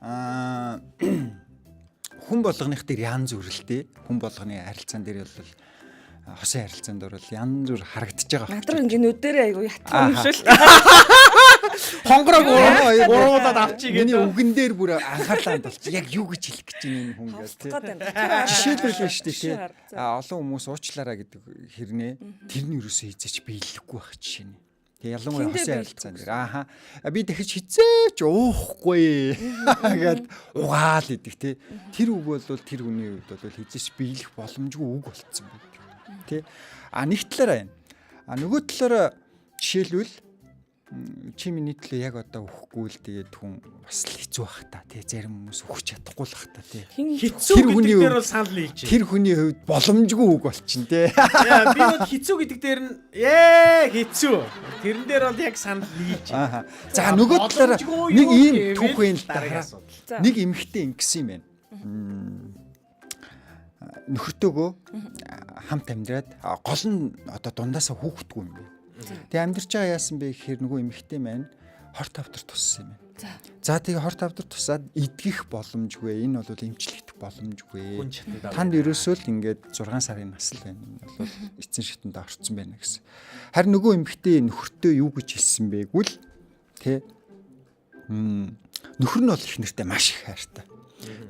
Аа, хүн болгоных дээр янз бүрэлтэй. Хүн болгоны харилцаан дээр бол, хосын харилцаанд бол янз бүр харагдаж байгаа. Над руу ингээ нүдэрээ айгу ятхан юм шүү л. Хонгорог Хоёр уруулаад авчиг Миний гэдэг. үгэн дээр бүр анхаарлаа хандуулчих. Яг юу гэж хэлэх гэж байна энэ хүн гэж тий. Хавцгаад байна. Жишээлбэл байна шүү дээ тий. Жишээ. А, олон хүмүүс уучлаарай гэдэг хэрнээ тэр нь ерөөсөө хизээч биелэхгүй байх жишээ нь. Тэгээ ялангуяа Хиндэ хосын биелэхгүй харилцаан дээр ааха би дахиж хизээч уухгүй гэд угаал идэх тий. Тэр үг бол тэр хүний хувьд бол хизээч биелэх боломжгүй үг болцсон байдаг. Тий. А, нэг талаараа юм. А, нөгөө талаараа жишээлбэл чи миний төлөө яг одоо өгөхгүй л тэгээд хүн бас л хэцүү бах та тий, зарим хүмүүс өгч чадахгүй л бах та тий. Хин Хэцүү Тэр гэдэг хүний дээр хувьд- бол санал нийлж байна. Тэр хүний хувьд боломжгүй үг болчин тий. Яа, би бол хэцүү гэдэг дээр нь хэцүү. Тэрэн дээр бол яг санал нийлж байна. Ааха. За, нөгөө талаараа Боломжгүй нэг юу ийм гэвэл түүх юм л дараагийн да. асуудал. За. Нэг эмэгтэй ингэсэн юм байна. Нөхөртөөгөө хамт амьдраад гол нь одоо дундаасаа хүүхдгүй юм байна. Тэгээ амьдарч байгаа яасан бэ гэхээр нөгөө эмэгтэй маань хорт хавдар туссан юм байна. За. За, тэгээ хорт хавдар тусаад идгэх боломжгүй. Энэ бол эмчлэгдэх боломжгүй. Хүн чатанд Танд ерөөсөө л ингээд 6 сарын нас л байна. Энэ бол эцсийн шатанд орцсон байна гэсэн. Харин нөгөө эмэгтэй нөхөртөө юу гэж хэлсэн бэ гэвэл тэ нөхөр нь бол их нэртэй маш их хайртай.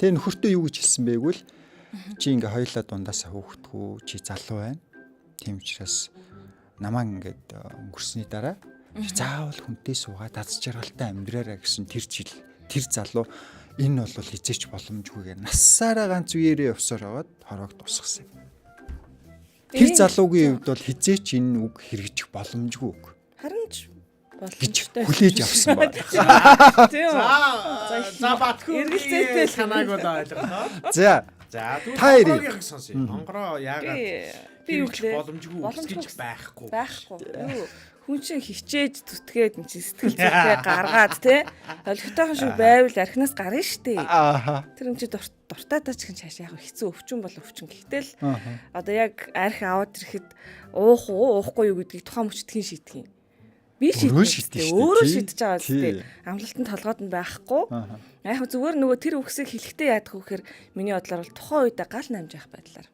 Тэгээ нөхөртөө юу гэж хэлсэн бэ гэвэл чи ингээ хоёлаа дундаасаа хөөгдгүү, чи залуу байна. Тийм учраас намаа ингээд өнгөрсний дараа чи заавал хүнтэй суугаад аз жаргалтай амьдраарай гэсэн тэр жил тэр залуу энэ бол хизээч боломжгүйгээр нассаараа ганц үеэрээ явсаар аваад хороог тусгасан юм. Тэр залуугийн хувьд бол хизээч энэ үг хэрэгжих боломжгүй үг Харин ч гэж боломжтой. хүлээж авсан байна. Тийм үү? За, за, Батхүү Эргэлзээтэй л. санааг бол ойлголоо. За. За, тэгвэл Та хоёрын. хонгорогийнх сонсъё. Хонгороо яагаад Би юу хэрэгжих гэлээ? боломжгүй үгс Боломжгүй гэж гэсэн. байхгүй. Байхгүй. Юу хүн чинь хичээж зүтгээд эн чинь сэтгэл зүрхээ гаргаад те олигтойхон шиг байвал архинаас гарна штэ. Тэр юм чи дуртай таач гэн цаашаа яг хэцүү өвчин бол өвчин. Гэхдээ л одоо яг арх аваад ирэхэд уух уу уухгүй юу гэдгийг тухайн мөчд хэн шийдэх юм? Би Өөрөө шийднэ шийднэ штэ. штэ, Өөрөө тий. шийдэж байгаа Тий. үстэй. Амлалтанд толгойд нь байхгүй. Яг зүгээр нөгөө тэр үгсийг хэлэхдээ яадах вэ гэхээр миний бодлоор бол тухайн үедээ гал намжаах байдлаар.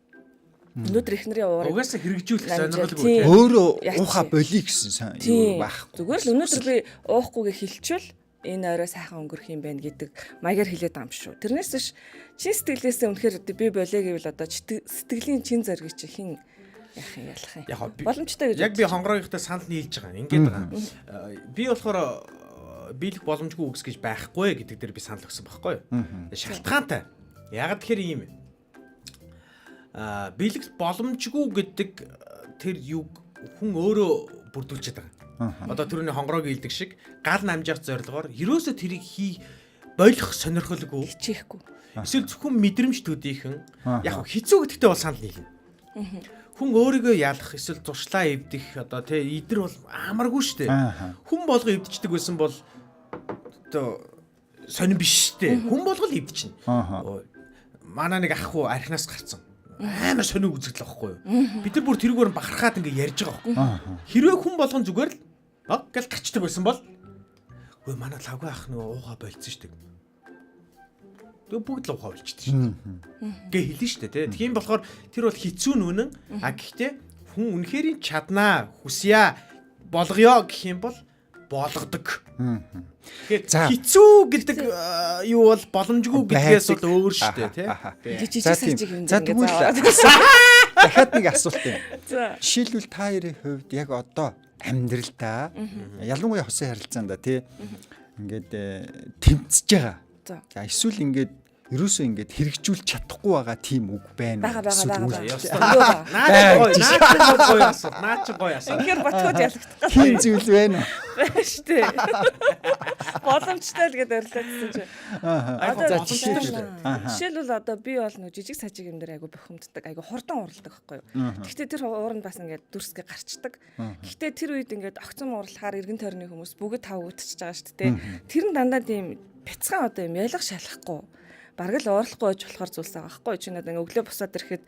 Өнөөдөр эхнэрийн уурыг Угаасаа хэрэгжүүлэх Намжаа, сонирхолгүй тий. тий. Өөрөө Яач ууха чи? болиё гэсэн юу Тийм. байхгүй. Зүгээр л өнөөдөр би уухгүйгээ хэлчихвэл энэ орой сайхан өнгөрөх юм байна гэдэг маягаар хэлээд байгаа юм шүү. Тэрнээс биш чин сэтгэлээсээ үнэхээр одоо би болио гэвэл одоо сэтгэлийн чин зориг чи хин яах юм ялах юм. Яг Боломжтой гэж Яг би хонгорогийнхтой санал нийлж байгаа. Ингээд байгаа. Би болохоор биелэх боломжгүй үгс гэж байхгүй гэдэг дээр би санал өгсөн байхгүй юу? Шалтгаантай. Ягаад тэгэхээр ийм юм. Аа, биелэх боломжгүй гэдэг тэр юг хүн өөрөө бүрдүүлчихэд байгаа. Одоо түрүүний хонгорог ийдэг шиг гал намжаах зорилгоор ерөөсөө тэрийг хий болох сонирхолгүй. Хичээхгүй. Эсвэл зөвхөн мэдрэмж төдийхөн яг хэцүү гэдэгтээ бол санал нийлнэ. Хүн өөрийгөө ялах эсвэл зуршлаа эвдэх одоо тий идэр бол амаргүй шүү дээ. Хүн болго эвдчихдэг байсан бол одоо сонирн биш шүү дээ. Хүн болго л эвдчихнэ. Манай нэг ах хүү архинаас гарцсан. Амар сонин үзэгдэл байхгүй юу? Бид нар бүр тэрүүгээр бахархаад ингээ ярьж байгаа байхгүй. Хэрвээ хүн болгон зүгээр л ог гэл гарчдаг байсан бол үгүй манай лавгүй ах нөгөө уугаа болцсон шүү дээ. Тэгээ бүгд л уугаа болчихдээ шүү дээ. Гэ хэлнэ шүү дээ тий. Тийм болохоор тэр бол хэцүү нүнэн. А гэхдээ хүн үнэхээр чаднаа, хүсье, болгоё гэх юм бол болгодог. Тэгэхээр За. хэцүү гэдэг юу бол боломжгүй гэдгээс Байдаг. бол өөр шүү дээ тий. Жижиг За, тийм. сажиг юм За, ингээд тэгвэл зааваад. дахиад нэг асуулт юм. За. Жишээлбэл та хоёрын хувьд яг одоо амьдралдаа ялангуяа хосын харилцаанд тий ингээд тэмцэж байгаа. За. За, эсвэл ингээд ерөөсөө ингээд хэрэгжүүлж чадахгүй байгаа тийм үг байна уу? Бага бага Эсвэл бага үйлдэл? бага. Ёстой. Зөндөө бага. Наа чи гоё, наа чи гоё асуулт, наа чи гоё асуулт. Үнэхээр ботгоод ялагдах гал Тийм зүйл байна уу? байна шүү дээ. Боломжтой л гэдээ орилоодсэн чи. Одоо За, боломжтой жишээлбэл. шүү дээ. Жишээлбэл одоо би бол нөгөө жижиг сажиг юм дээр айгу бухимддаг, айгу хурдан уралдаг байхгүй юу. Гэхдээ тэр ууранд бас ингээд дүрсгээ гарчдаг. Гэхдээ тэр үед ингээд огцом уурлахаар эргэн тойрны хүмүүс бүгд тавгуудчихж байгаа шүү дээ. Тэр нь дандаа тийм бяцхан одоо юм ялга шалахгүй. Бараг л уурлахгүй байж болохоор зүйлс байгаа байхгүй. Чи надад ингээ өглөө босоод ирэхэд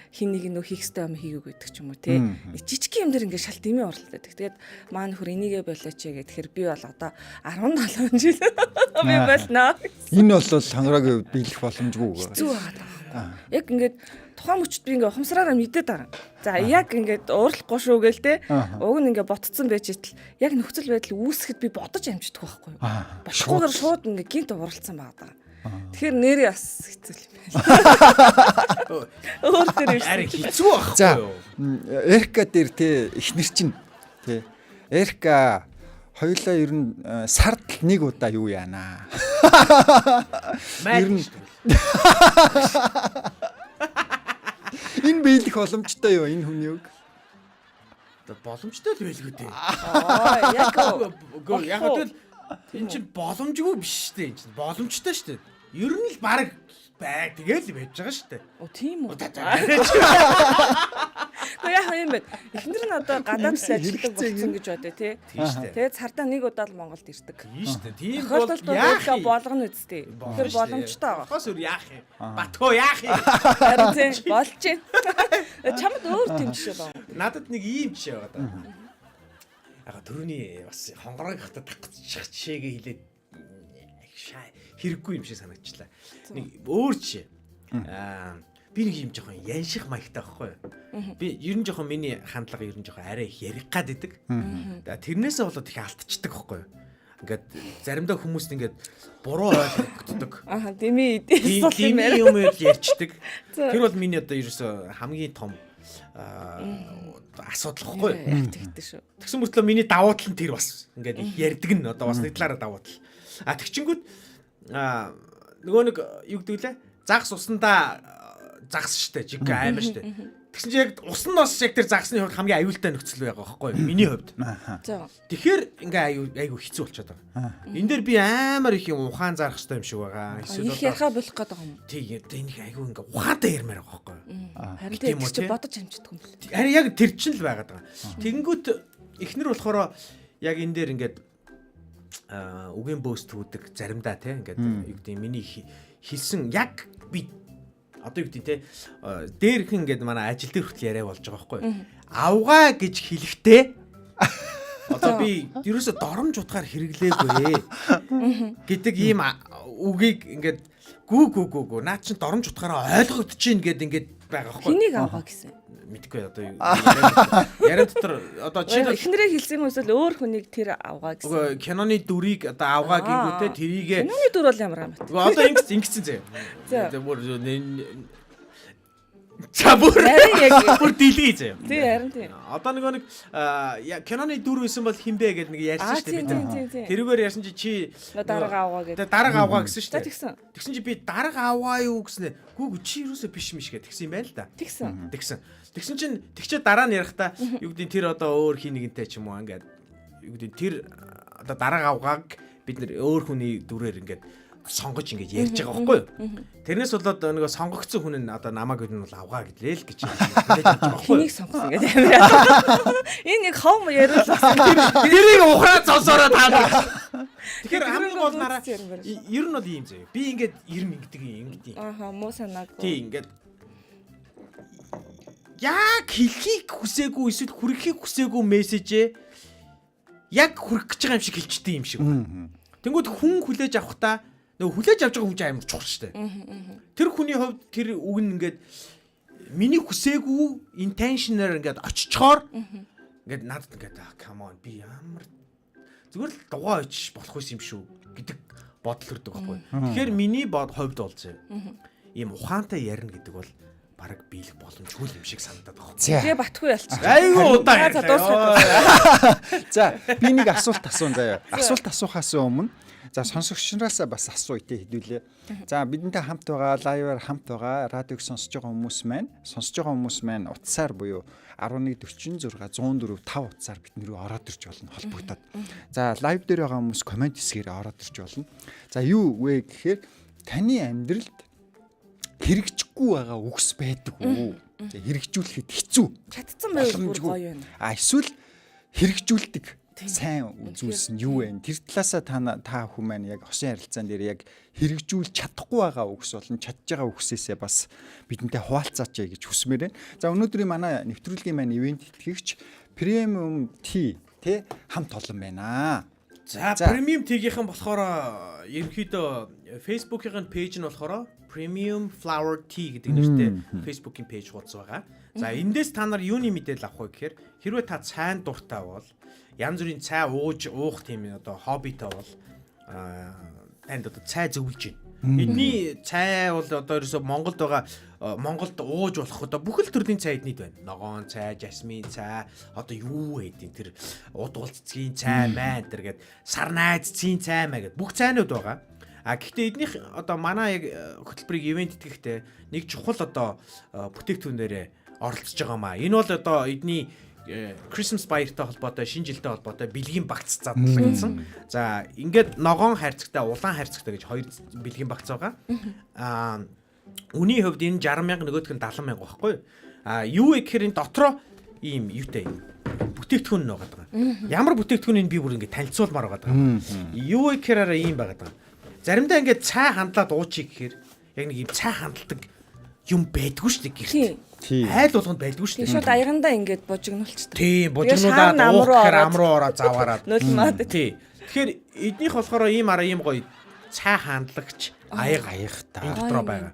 хин нэг нөө хийх ёстой юм хийгээгүй гэдэг ч юм уу те. Жижиг юм дээр ингээ шал дэмий уурлаад байдаг. Тэгээд маа нөхөр энийгээ болооч ээ гэхээр би бол одоо 17 жил би болно. Энэ бол хонгорогийн хувьд биелэх боломжгүй. Хэцүү байгаа даа. Яг ингээд тухайн мөчд би ингээ ухамсараараа мэдээд байгаа. За яг ингээд уурлахгүй шүү гээл те. Уг нь ингээ ботцсон байж итэл яг нөхцөл байдал үүсгэхэд би бодож амжидах байхгүй юу. Болохгүйгээр шууд ингээ гинт уралцсан байгаа даа. Тэгэхээр нэрээ бас хэцүү юм байна. Өөр тэр юм. Арай хэцүү байхгүй юу? Эрка дээр те эхнэр чинь те Эрка хоёулаа ер нь сард л нэг удаа юу яана. Ер нь энэ биелэх боломжтой юу энэ хүний үг? Боломжтой л байлгүй дээ. Аа яг яг гэвэл энэ чинь боломжгүй биш шүү дээ. Энэ чинь боломжтой шүү дээ. Ер нь л баг бай тэгэл байж байгаа шүү дээ. Оо тийм үү. Гэхдээ яг юм байна. Эхнэр нь одоо гадаад ажилладаг болсон гэж бодъё тий. Тэгээд сардаа нэг удаа л Монголд ирдэг. Тийм шүү дээ. Тийм бол яах болгоно үсттэй. Тэгэхээр боломжтой байгаа. Болохоос өөр яах юм? Батхөө яах юм? Харин тий болж байна. Чамд өөр тийм жишээ байна. Надад нэг ийм жишээ байгаа даа. Яг түрүүний бас хонгорог хатад татчих жишээгээ хэлээд хэрэггүй юм шиг санагчлаа. Нэг өөр жишээ. Аа би нэг юм жоохон янших маягтай байхгүй юу? Би ер нь жоохон миний хандлага ер нь жоохон арай их ярих гад идэг. Тэрнээсээ болоод их алдчихдаг байхгүй юу? Ингээд заримдаа хүмүүст ингээд буруу ойлгогддог. Аа дими юм ярьчдаг. Тэр бол миний одоо ерөөсөө хамгийн том асуудал байхгүй юу? Яг тэгтээ шүү. Тэгсэн мөртлөө миний давуу тал нь тэр бас ингээд их ярьдаг нь одоо бас нэг талаараа давуу тал. А тэгчингүүд нөгөө нэг юу гэдэг лээ? Загас усандаа загас штэ жиг амар штэ. Тэгсэн чинь яг ус нь бас яг тэр загасны хувьд хамгийн аюултай нөхцөл байгаа байхгүй юу? Миний хувьд. Тэгэхээр ингээ айгүй хэцүү болчиход байгаа. Энэ дээр би амар их юм ухаан зарах хэрэгтэй юм шиг байгаа. Эсвэл их ярихаа болох гээд байгаа юм. Тийм энэ их айгүй ингээ ухаантай ярмаар байгаа байхгүй юу? Харин тэр чинь бодож амжидгүй юм бэл. Харин яг тэр чинь л байгаад байгаа. Тэгэнгүүт эхнэр болохоор яг энэ дээр ингээд үгийн бөөс түүдэг заримдаа те ингээд юу гэдэг миний хэлсэн яг би одоо юу гэдэг те дээрхэн ингээд манай ажил дээр хүртэл яриа болж байгаа байхгүй авгаа гэж хэлэхдээ одоо би ерөөсө доромж утгаар хэрэглээгүй гэдэг ийм үгийг ингээд гүү гүү гүү гүү наад чинь доромж утгаараа ойлгогдож чинь гэд ингээд байгаа байхгүй хэнийг авгаа гэсэн мэдгүй одоо яриан дотор одоо чи эхнэрээ хэлсэн юм эсвэл өөр хүнийг тэр авгаа гэсэн. Үгүй киноны дүрийг одоо авгаа гингүүтээ тэрийг киноны дүр бол ямар юм бэ? Үгүй одоо ингэсэн заяа. Бүр за бүр бүр дэлгий заяа. Тий харин тий. Одоо нөгөө нэг киноны дүр байсан бол хинбэ гэд нэг ярьсан шүү дээ бид. Тэрүүгээр ярьсан чи дарга авгаа гэдэг. Дарга авгаа гэсэн шүү дээ. Тэгсэн. Тэгсэн чи би дарга авгаа юу гэснэ. Гүү гүү чи юусоо биш миш гэх тэгсэн юм байна л да. Тэгсэн. Тэгсэн. Тэгсэн чинь тэгчээ дараа нь ярихдаа юу гэдэг тэр одоо өөр хин нэгэнтэй ч юм уу ингээд юу гэдэг тэр одоо дарга авгааг бид нэр өөр хүний дүрээр ингээд сонгож ингээд ярьж байгаа байхгүй юу? Тэрнээс болоод нөгөө сонгогдсон хүн нь одоо намайг нь бол авгаа гэдлээ л гэж хэлж байгаа байхгүй юу? Хэнийг сонгосон гэдэг амар. Энэ нэг хов яриулсан. Тэрийг ухраа сонсороо таа. Тэгэхээр хамгийн гол нараа ер нь бол ийм заяа. Би ингээд ер нь ингэдэг юм. Ааха муу санаагүй. Тий ингээд яг хэлхийг хүсээгүй эсвэл хүрэхийг хүсээгүй мессежээ яг хүрэх гэж байгаа юм шиг хэлчихдээ юм шиг. Тэнгүүд хүн хүлээж авахдаа нөгөө хүлээж авч байгаа хүн чинь амар чухал шүү дээ. Тэр хүний хувьд тэр үг нь ингээд миний хүсээгүй intention-аар ингээд очичхоор ингээд надад ингээд come on би ямар зүгээр л дугаа очиж болох юм шүү гэдэг бодол төрдөг байхгүй. Тэгэхээр миний хувьд бол зэ ийм ухаантай ярина гэдэг бол бараг биелэх боломжгүй юм шиг санагдаад байгаа. Тэгээ Батгүй ялчих. Айгүй удаан. За би нэг асуулт асуун заяа. Асуулт асуухаас өмнө за сонсогч нараасаа бас асууя те хэдүүлээ. За бидэнтэй хамт байгаа, лайваар хамт байгаа, радиог сонсож байгаа хүмүүс маань, сонсож байгаа хүмүүс маань утсаар буюу 1146 104 5 утсаар бидний рүү ороод ирж болно холбогдоод. За live дээр байгаа хүмүүс comment хэсгээр ороод ирж болно. За юу вэ гэхээр таны амьдралд хэрэгжихгүй байгаа үгс байдаг уу? За хэрэгжүүлэхэд хэцүү. Чадсан байвал бүр гоё юм. А эсвэл хэрэгжүүлдэг. Сайн зүйлс нь юу вэ? Тэр талаасаа та хүн маань яг хосын харилцаан дээр яг хэрэгжүүлж чадахгүй байгаа үгс болон чадж байгаа үгсээсээ бас бидэнтэй хуваалцаач гэж хүсмээр байна. За, өнөөдрийн манай нэвтрүүлгийн маань ивээн тэтгэгч Premium Tea тэ хамт олон байна. За, Premium Tea-гийнхэн болохоор ерөнхийдөө Facebook-ийн page нь болохоор Premium Flower Tea гэдэг нэртэй Facebook-ийн page хуудас байгаа. За, эндээс та нар юуны мэдээлэл авах вэ гэхээр хэрвээ та цайн дуртай бол, янз бүрийн цай ууж уух тийм одоо хоббитой бол танд одоо цай зөвлөж байна. Эдний цай бол одоо ерөөсө Монголд байгаа, Монголд ууж болох одоо бүх л төрлийн цай эднийд байна. Ногоон цай, жасмин цай, одоо юу хэдийн тэр удгуул цэцгийн цай маа энэ тэр гээд сарнай цэцгийн цай маа гэд бүх цайнууд байгаа. А гэхдээ эднийх одоо манай яг хөтөлбөрийг ивээн тэтгэхдээ нэг чухал одоо бүтээгдэхүүнээрээ оролцож байгаа маа. Энэ бол одоо эдний Christmas баяртай холбоотой, шинэ жилтэй холбоотой бэлгийн багц задлагдсан. За, ингээд ногоон хайрцагтай, улаан хайрцагтай гэж хоёр бэлгийн багц байгаа. Үнийн хувьд энэ 60 мянга, нөгөөх нь 70 мянга байхгүй юу? А юу вэ гэхээр энэ дотроо ийм юутай бүтээгдэхүүн нь байгаа. Ямар бүтээгдэхүүнийг би бүр ингээд танилцуулмаар байгаа. Юу вэ гэхээр араа ийм байгаа даа. Заримдаа ингээд цай хандлаад уучих гэхээр яг нэг ийм цай хандладаг юм байдгүй шүү дээ гэрт. Айл болгонд байдгүй шүү дээ. Шууд аягандаа ингээд бужигнуулчихдаг. Тийм, бужигнуулаад уух гэхээр ам руу ороод заваарад. Нулимаад. Тийм. Тэгэхээр эднийх болохоор ийм араа ийм гоё цай хандлагч аяга Аягтай. энэ дотроо байгаа.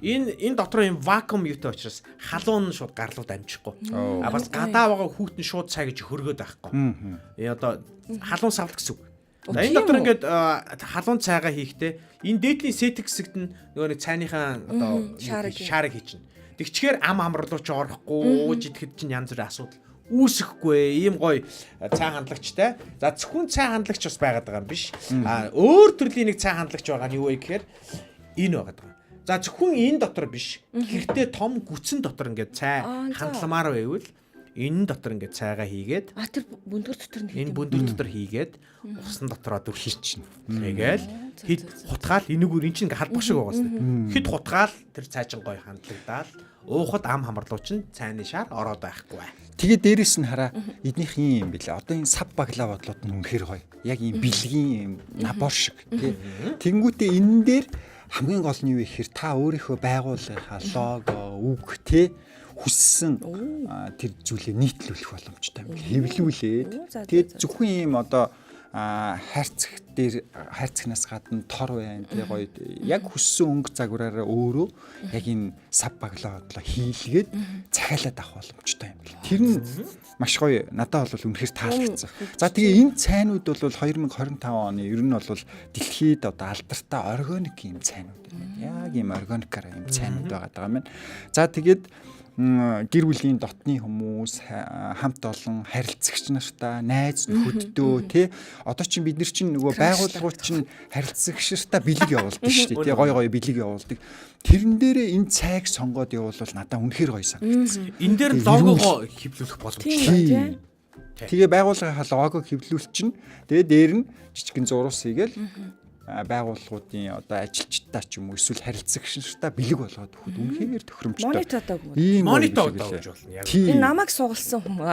Энэ дотроо ийм вакуум юутай учраас халуун нь шууд гарлууд амжихгүй. А бас гадаа байгаа хүүтэн шууд цай гэж хөргөөд байхгүй. Одоо халуун савлт гэсэн үг. За, энэ дотор ингээд халуун цайгаа хийхдээ энэ дээдлийн сетик хэсэгт нь нөгөө нэг цайныхаа одоо шаарыг хийчихнэ. Тэгчгээр ам амарлуу ч орохгүй, ууж идэхэд чинь янз бүрийн асуудал үүсэхгүй, ийм гоё цай хандлагчтай. За, зөвхөн цай хандлагч бас байгаад байгаа юм биш. А өөр төрлийн нэг цай хандлагч байгаа нь юу вэ гэхээр энэ байгаад байгаа. За, зөвхөн энэ дотор биш. Гэртээ том гүцэн дотор ингээд цай хандламаар байвал энэ дотор ингээд цайгаа хийгээд тэр бүндгэр дотор нь энэ бүндгэр дотор хийгээд усан дотроо дүрхийчихнэ. Тэгээл хэд хутгаал энэгээр эн чинь ингээд халбах шиг байгаа юм. Хэд хутгаал тэр цай чинь гоё хандлагдаал уухад ам хамарлуу чинь цайны шар ороод байхгүй. Тэгээ дээрэс нь хараа эднийх юм бэлээ. Одоо энэ сав баглаа бодлууд нь үнэхэр гоё. Яг ийм бэлгийн юм набор шиг тий. Тэнгүүтээ энэ дээр хамгийн гол нь юу вэ гэхээр та өөрийнхөө байгууллагынхаа лого, үг тий хүссэн тэр зүйлээ нийтлүүлэх боломжтой юм бэл. Хэвлүүлээд тэгээд зөвхөн ийм одоо хайрцаг дээр хайрцагнаас гадна тор байна тий гоё яг хүссэн өнгө загвараараа өөрөө яг энэ сав баглаа бодлоо хийлгээд захиалаад авах боломжтой юм бэл. Тэр нь маш гоё, надад бол үнэхээр таалагдсан. За, тэгээ энэ цайнууд бол 2025 оны ер нь бол дэлхийд одоо алдартай органик юм цайнууд юм байна. Яг ийм органикаар юм цайнууд байгаа юм байна. За, тэгээд гэр бүлийн дотны хүмүүс, хамт олон харилцагч нартаа, найз нөхөддөө тий одоо чинь бид нар чинь нөгөө байгууллагууд чинь харилцагч нартаа бэлэг явуулдаг шүү дээ тий, гоё гоё бэлэг явуулдаг. Тэрэн дээрээ энэ цайг сонгоод явуулвал надад үнэхээр гоё санагдсан. Энэ дээр логогоо хэвлүүлэх боломжтой. Тэгээ байгууллагынхаа логог хэвлүүлчин. Тэгээ дээр нь жижигэн зурус хийгээл байгууллагуудын одоо ажилчдаа ч юм уу эсвэл харилцагч нартаа бэлэг болгоод өгөхөд үнэхээр тохиромжтой. Монитодог юм. Ийм Монитодог гэж болно. Яг. Энэ намайг сугалсан хүн.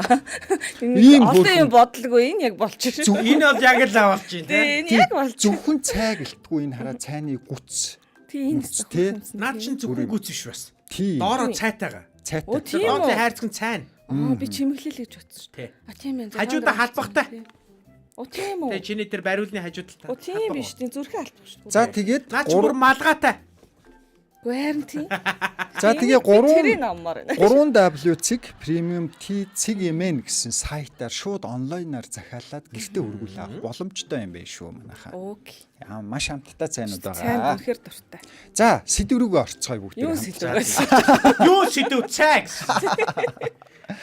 Ийм Энэ олон юм бодлого энэ яг болчих. Энэ бол яг л авалж чинь тий. тий. Энэ яг болчих. Зөвхөн цайг гэлтгүй энэ хараа цайны гүц. Тий, энэ Тий. Наад чинь зөвхөн гүц биш бас. Тий. Доороо цайтайгаа. Цайтай. Оо, тийм үү? Доотлын хайрцаг нь цайна. Аа, би чимэглэл гэж бодсон шүү. Тий. А, тийм ээ. Хажуудаа халбахтай. Оо, тийм үү? Тэгээ чиний тэр бариулны хажуудалтай. Оо, тийм биш. Тийм зүрхээ албах шүү. За, тэгээд Наад чинь бүр малгайтай. Үгүй харин тийм. За, тэгээ тэрийг аммаар байна. 3W цэг premium T цэг mn гэсэн сайтаар шууд онлайнаар захиалаад гэртээ хүргүүл авах боломжтой юм байна шүү манайхаа. Окей. Аа, маш амттай цайнууд Цайнд байгаа. үнэхээр дуртай. За, сэдв рүүгээ орцгоё бүгд. Юу сэдв вэ? Юу сэдв цай гэсэн.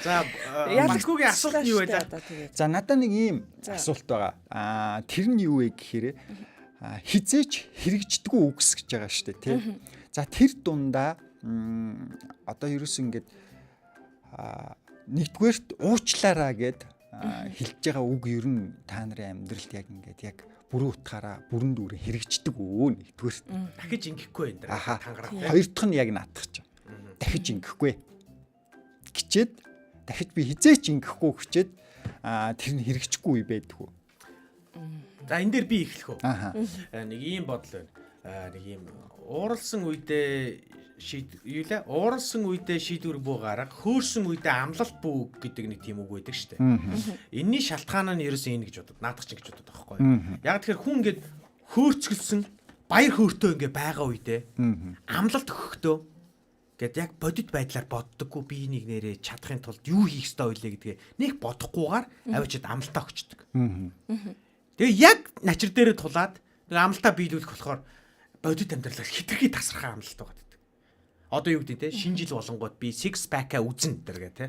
За, Маккугийн асуулт нь юу байлаа? За, надад нэг ийм асуулт байгаа. Аа, тэр нь юу вэ гэхээр хизээч хэрэгждэггүй үгс гэж байгаа шүү дээ, тий. За, тэр дундаа одоо ерөөс ингээд нэгдүгээрт уучлаараа гэд хэлж байгаа үг ер нь та нарын амьдралд яг ингээд яг бүрэн утгаараа бүрэн дүүрэн хэрэгждэг үү нэгдүгээрт. Дахиж ингэхгүй энэ дэр тангараа. Хоёр дахь нь яг наадах чинь. Дахиж ингэхгүй. Гिचээд дахиж би хизээч ингэхгүй гिचээд тэр нь хэрэгжихгүй үе байдгүй. За, энэ дээр би эхлэх үү? Аха. Нэг ийм бодол байна. Нэг ийм ууралсан үедээ шийд юу лээ? Ууралсан үедээ шийдвэр бүү гарга, хөөрсөн үедээ амлалт бүү гэдэг нэг тийм үг байдаг шүү дээ. Энийний шалтгаан нь ерөөсөн энэ гэж бодод. Наадах чинь гэж бодод байхгүй юу? Яг тэгэхээр хүн ингээд хөөрцгөлсөн баяр хөөртөө ингээд байгаа үедээ амлалт өгөхдөө гээд яг бодит байдлаар боддоггүй, би энийг нэрээ чадахын тулд юу хийх ёстой вэ гэдгээ нэг бодохгүйгээр авчид амлалтаа өгчдөг. Тэгээ яг начир дээрээ тулаад нэг амлалтаа биелүүлэх болохоор бодит амьдралаар хитрхи тасархай амлалт байгаа гэдэг. Одоо юу гэдэг те, шинэ жил болонгууд би six pack-а үзнэ тэр гэ те.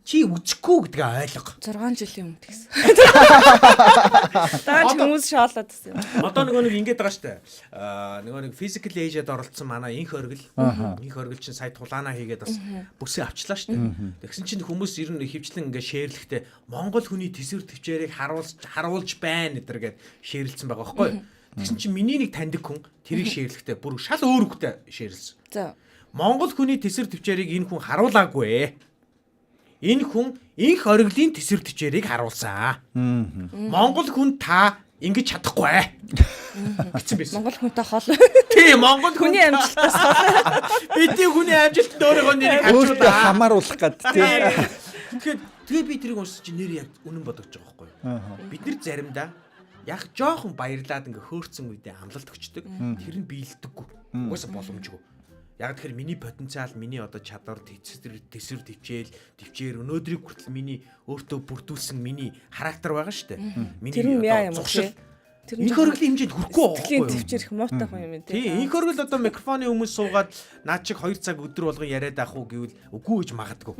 Чи үзэхгүй гэдгээ ойлго. 6 жилийн өмнө тэгсэн. Дааж хүмүүс шоолоод гэсэн юм. Одоо нөгөө нэг ингэж байгаа штэ. Нөгөө нэг Physical Asia-д оролцсон манай инх оргил. Инх оргил чинь сая тулаанаа хийгээд бас бүсээ авчлаа штэ. Тэгсэн чинь хүмүүс ер нь хөвчлэн ингээ share лэхдээ Монгол хүний тэсвэр төвчээрийг харуулж байна энэ гээд share лсэн байгаа байхгүй юу? Тэгсэн чинь миний нэг таньдаг хүн тэрийг share лэхдээ бүр шал өөр үгтэй share лсэн. За. Монгол хүний тэсвэр төвчээрийг энэ хүн харуулаагүй. Энэ хүн инх оргилын тэсвэр төвчээрийг харуулсан. Монгол хүн та ингэж чадахгүй гэсэн байсан. Монгол хүнтэй хол. Тийм, Монгол хүн Хүний амжилтаас хол. Бидний хүний амжилтанд өөрийнхөө нэрийг Өөртөө хавчуулаа. хамааруулах гад тий. Тэгэхээр тэгээ би тэрийг уншиж чи нэр яг үнэн бодогдож байгаа байхгүй юу? Бид нар заримдаа яг жоохон баярлаад ингээ хөөрцөн үедээ амлалт өгчдөг. Тэр нь биелдэггүй. Угаасаа боломжгүй. Яг тэгэхээр миний потенциал, миний одоо чадвар, тэсвэр төвчээл, төвчээр өнөөдрийг хүртэл миний өөртөө бүрдүүлсэн миний характер байгаа шүү дээ. Миний Тэр нь яа юм одоо зуршил. бэ? Тэр нь Инх оргилын хэмжээнд хүрэхгүй байгаа Сэтгэлийн байхгүй юу? төвчээр их муутай хүн юм Тий, инх оргил одоо микрофоны өмнө суугаад наад чиг 2 цаг өдөр болгон яриад авах уу гэвэл үгүй гэж магадгүй.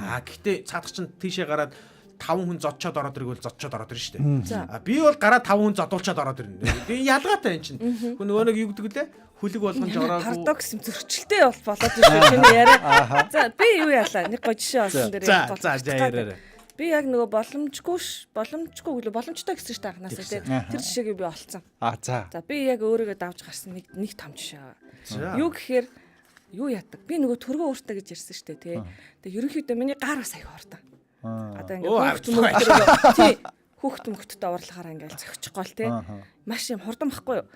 Аа, гэхдээ цаадах чинь тийшээ гараад 5 хүн зодчоод ороод ирвэл зодчоод ороод ирнэ шүү дээ. За. А би бол гараад 5 хүн зодуулчаад ороод ирнэ. Тэгээ ялгаатай энэ чинь. Хүн нөгөө нэг юу гэдэг лээ? Хүлэг болгон жороогүй. Парадокс юм зөрчилтэй болоод байна шүү чиний яриа. За, би юу яалаа? Нэг гоё жишээ олсон дээр За, яг за, за, яриарай. Би яг нөгөө боломжгүй ш, боломжгүй гэлээ, боломжтой гэсэн шүү дээ анхнаасаа тий. Тэр жишээг би олцсон. А за. За, би яг өөрийгөө давж гарсан нэг том жишээ байгаа. За. Юу гэхээр юу яадаг? Би нөгөө төргөө өөртөө гэж ярьсан шүү дээ тий. Тэгээ ерөнхийдөө миний гар бас аяг хурдан. Одоо ингээ Оо, хүүхд мөхтөрөө тий, хүүхд мөхтөд оврлохоор ингээл зохичихгоо л тий. Маш юм хурдан байхгүй юу?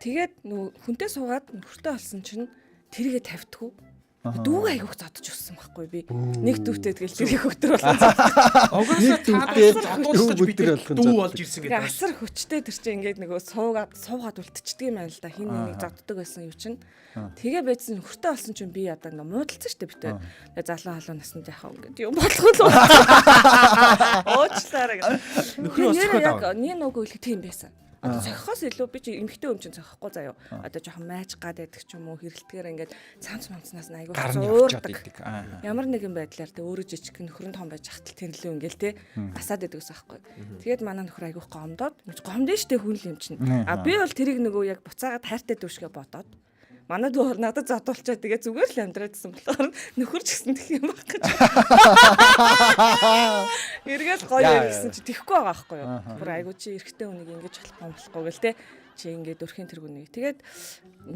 Тэгээд нөгөө хүнтэй суугаад нөхөртэй олсон чинь тэрийгэ тавьдгүй. Дүүгээ айгүйх зодож өссөн байхгүй би. Нэг дүүтэй тэгэл тэрийг хөтөр болсон. Угаасаа Нэг дүүтэй зодуулах гэж бид өдөр болгон дүү зоддог. болж ирсэн Тэгээ гэдэг. асар хүчтэй тэр чинь ингээд нөгөө суугаад үлдчихдэг юм байна л да. Хин нэг зоддог байсан юу чинь. Тэгээ байцсан нөхөртэй болсон чинь би одоо ингээд муудалцсан шүү дээ битээ. Тэгээ залуу халуун насанд яхаа ингээд юм болох л уучлаарай гэх. Нөхрөө бас Тэгээ зөхиод яг авна. нэг нөгөө хэлэх тийм байсан. Одоо цохихоос илүү би чи эмхтэй юм чинь цохихгүй заяо. Одоо жоохон майж гад байдаг ч юм уу, хэрэлтгэр ингээд цамц мамцнаас нь айгүй Гар нь явчаад зуурдаг. идэг. Аа. Ямар нэгэн байдлаар тэ өөрөө жижиг нөхөр нь том байж хатал тэрлүү ингээл тэ асаад байдаг ус аахгүй. Тэгээд манай нөхөр айгүйх гомдоод гомдсон штэ хүн л юм чинь. А би бол тэрийг нөгөө яг буцаагаад хайртай дүүшгэ бодоод манай дүү надад зодуулчаа тэгээ зүгээр л амьдраадсэн болохоор нөхөр ч гэсэн тэх юм байх гэж. Эргээл гоё Яа, яа. гэсэн чи тэхгүй байгаа байхгүй юу. Бүр айгуу чи эрэгтэй хүнийг ингэж болохгүй болохгүй гэл те. Чи ингээд өрхийн тэргүүнийг. Тэгээд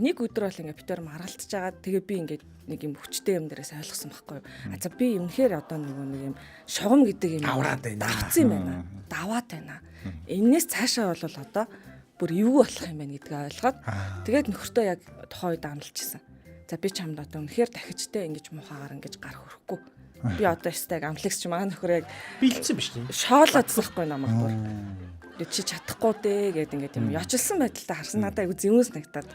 нэг өдөр бол ингээд битэр маргалдаж байгаа. Тэгээ би ингээд нэг юм хүчтэй юм дээрээс ойлгосон байхгүй юу. А за, би үнэхээр одоо нөгөө нэг юм шугам гэдэг юм Давраад байна. Давцсан юм байна. Даваад байна. Энээс цаашаа бол одоо бүр эвгүй болох юм байна гэдгээ ойлгоод тэгээд нөхөртөө яг тухайн үед амлчихсан. За, би чамд одоо үнэхээр дахижтэй ингэж муухагаар ингэж гар хөрөхгүй. Би одоо өстэй амлагч чи манай нөхөр яг Бэлдсэн биш тийм. шоолоодсан байхгүй намайг бүр. Тэгээ чи чадахгүй дээ гэд ингээд юм ёчилсан байдалтай харсан надад айгу зэвүүн санагтаад.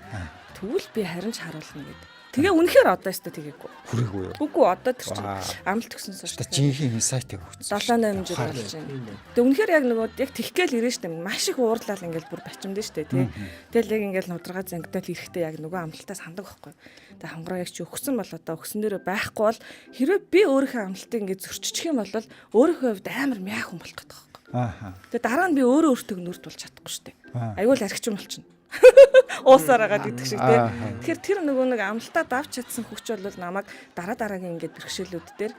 Тэгвэл би харин ч харуулна гэд. Тэгээ үнэхээр одоо өстэй тэгээгүй. Хүрээгүй юу? Үгүй, одоо тэр чинь Вау. амлалт өгсөн сууш. Та жинхэнэ insight өгсөн. 7 8 жил болж байна. Тэгээ үнэхээр яг нөгөө яг тэгхгээл ирэн штэ. Маш их уурлал ингээл бүр бачимдэн штэ тий. Тэгэл яг ингээл нудрага зангидал ирэхдээ яг нөгөө амлалтаа сандаг байхгүй. Тэгээ хонгороо яг чи өгсөн бол одоо өгсөн дээрээ байхгүй бол хэрвээ би өөрийнхөө амлалтыг ингээд зөрччих юм бол өөрийнхөө хувьд амар мяах хүн болох гэдэг байхгүй. Ааха. Тэгээ дараа нь би өөрөө өөртөө нүр тулж чадахгүй штэ. Аа. Аюул архичин болчихно. Уусаар агаад идэх шиг тий. Аа. Тэгэхээр тэр нөгөө нэг амлалтаа давж чадсан хүч бол намайг дараа дараагийн ингээд бэрхшээлүүд дээр